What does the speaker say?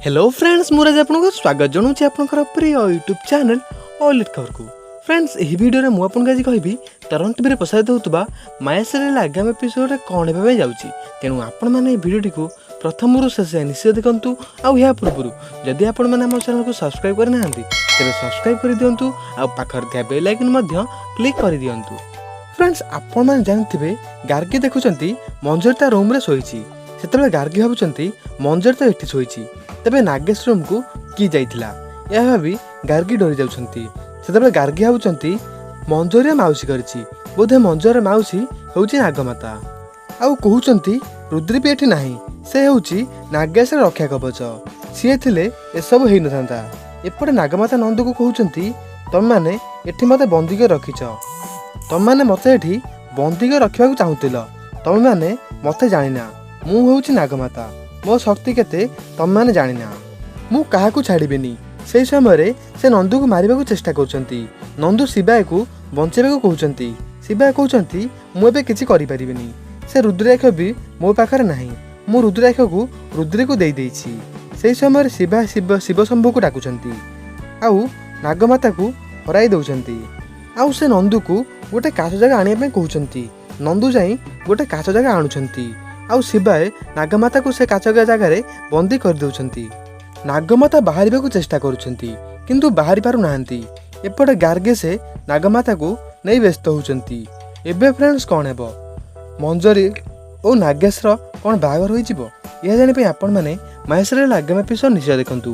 Hello friends, ମୁଁ ରାଜ ଆପଣଙ୍କୁ ସ୍ୱାଗତ ଜଣାଉଛି ଆପଣଙ୍କର ପ୍ରିୟ ୟୁଟ୍ୟୁବ୍ ଚ୍ୟାନେଲ୍ ଅଲ୍ ଇଟ୍ ଖବରକୁ। ଫ୍ରେଣ୍ଡସ୍, ଏହି ଭିଡ଼ିଓରେ ମୁଁ ଆପଣଙ୍କୁ ଆଜି କହିବି ତରଙ୍ଗ ଟିଭିରେ ପ୍ରସାରିତ ହେଉଥିବା ମାୟା ସିରିଏଲ୍ ଆଗାମୀ ଏପିସୋଡ଼ରେ କ'ଣ ହେବା ପାଇଁ ଯାଉଛି। ତେଣୁ ଆପଣମାନେ ଏହି ଭିଡ଼ିଓଟିକୁ ପ୍ରଥମରୁ ଶେଷ ଯାଏଁ ନିଶ୍ଚୟ ଦେଖନ୍ତୁ। ଆଉ ଏହା ପୂର୍ବରୁ ଯଦି ଆପଣମାନେ ଆମ ଚ୍ୟାନେଲକୁ ସବସ୍କ୍ରାଇବ୍ କରିନାହାନ୍ତି, ତେବେ ସବସ୍କ୍ରାଇବ୍ କରିଦିଅନ୍ତୁ ଆଉ ପାଖରେ ଥିବା ବେଲ୍ ଆଇକନ୍ ମଧ୍ୟ କ୍ଲିକ୍ କରିଦିଅନ୍ତୁ। ଫ୍ରେଣ୍ଡସ୍, ଆପଣମାନେ ଜାଣିଥିବେ, ଗାର୍ଗୀ ଦେଖୁଛନ୍ତି ମଞ୍ଜରୀ ତା ରୁମ୍ରେ ଶୋଇଛି। ସେତେବେଳେ ଗାର୍ଗୀ ଭାବୁଛନ୍ତି, ମଞ୍ଜରୀ ତ ଏଠି ଶୋଇଛି, ତେବେ ନାଗେଶ ରୁମ୍କୁ କିଏ ଯାଇଥିଲା? ଏହା ଭାବି ଗାର୍ଗୀ ଡରି ଯାଉଛନ୍ତି। ସେତେବେଳେ ଗାର୍ଗୀ ଭାବୁଛନ୍ତି, ମଞ୍ଜରୀର ମାଉସୀ କରିଛି ବୋଧେ। ମଞ୍ଜରୀର ମାଉସୀ ହେଉଛି ନାଗମାତା। ଆଉ କହୁଛନ୍ତି, ରୁଦ୍ରି ବି ଏଠି ନାହିଁ, ସେ ହେଉଛି ନାଗେଶର ରକ୍ଷା କବଚ, ସିଏ ଥିଲେ ଏସବୁ ହେଇନଥାନ୍ତା। ଏପଟେ ନାଗମାତା ନନ୍ଦୁକୁ କହୁଛନ୍ତି, ତମେମାନେ ଏଠି ମୋତେ ବନ୍ଦୀ କରି ରଖିଛ, ତମେମାନେ ମୋତେ ଏଠି ବନ୍ଦୀ କରି ରଖିବାକୁ ଚାହୁଁଥିଲ। ତମେମାନେ ମୋତେ ଜାଣିନା। ମୁଁ ହେଉଛି ନାଗମାତା, ମୋ ଶକ୍ତି କେତେ ତମେମାନେ ଜାଣିନା। ମୁଁ କାହାକୁ ଛାଡ଼ିବିନି। ସେହି ସମୟରେ ସେ ନନ୍ଦୁକୁ ମାରିବାକୁ ଚେଷ୍ଟା କରୁଛନ୍ତି। ନନ୍ଦୁ ଶିବାୟକୁ ବଞ୍ଚେଇବାକୁ କହୁଛନ୍ତି। ଶିବାୟ କହୁଛନ୍ତି, ମୁଁ ଏବେ କିଛି କରିପାରିବିନି, ସେ ରୁଦ୍ରାକ୍ଷ ବି ମୋ ପାଖରେ ନାହିଁ, ମୁଁ ରୁଦ୍ରାକ୍ଷକୁ ରୁଦ୍ରିକୁ ଦେଇଦେଇଛି। ସେହି ସମୟରେ ଶିବା ଶିବ ଶିବଶମ୍ଭୁକୁ ଡାକୁଛନ୍ତି ଆଉ ନାଗମାତାକୁ ହରାଇ ଦେଉଛନ୍ତି। ଆଉ ସେ ନନ୍ଦୁକୁ ଗୋଟେ କାଚ ଜାଗା ଆଣିବା ପାଇଁ କହୁଛନ୍ତି। ନନ୍ଦୁ ଯାଇ ଗୋଟେ କାଚ ଜାଗା ଆଣୁଛନ୍ତି ଆଉ ଶିବାୟ ନାଗମାତାକୁ ସେ କାଚ ଜାଗାରେ ବନ୍ଦୀ କରିଦେଉଛନ୍ତି। ନାଗମାତା ବାହାରିବାକୁ ଚେଷ୍ଟା କରୁଛନ୍ତି, କିନ୍ତୁ ବାହାରି ପାରୁନାହାନ୍ତି। ଏପଟେ ଗାର୍ଗେ ସେ ନାଗମାତାକୁ ନେଇ ବ୍ୟସ୍ତ ହେଉଛନ୍ତି। ଏବେ ଫ୍ରେଣ୍ଡସ୍, କ'ଣ ହେବ? ମଞ୍ଜରୀ ଓ ନାଗେଶର କ'ଣ ବାହାଘର ହୋଇଯିବ? ଏହା ଜାଣିବା ପାଇଁ ଆପଣମାନେ ମହେଶ୍ୱରୀର ଆଗାମୀ ଏପିସୋଡ଼ ନିଶ୍ଚୟ ଦେଖନ୍ତୁ।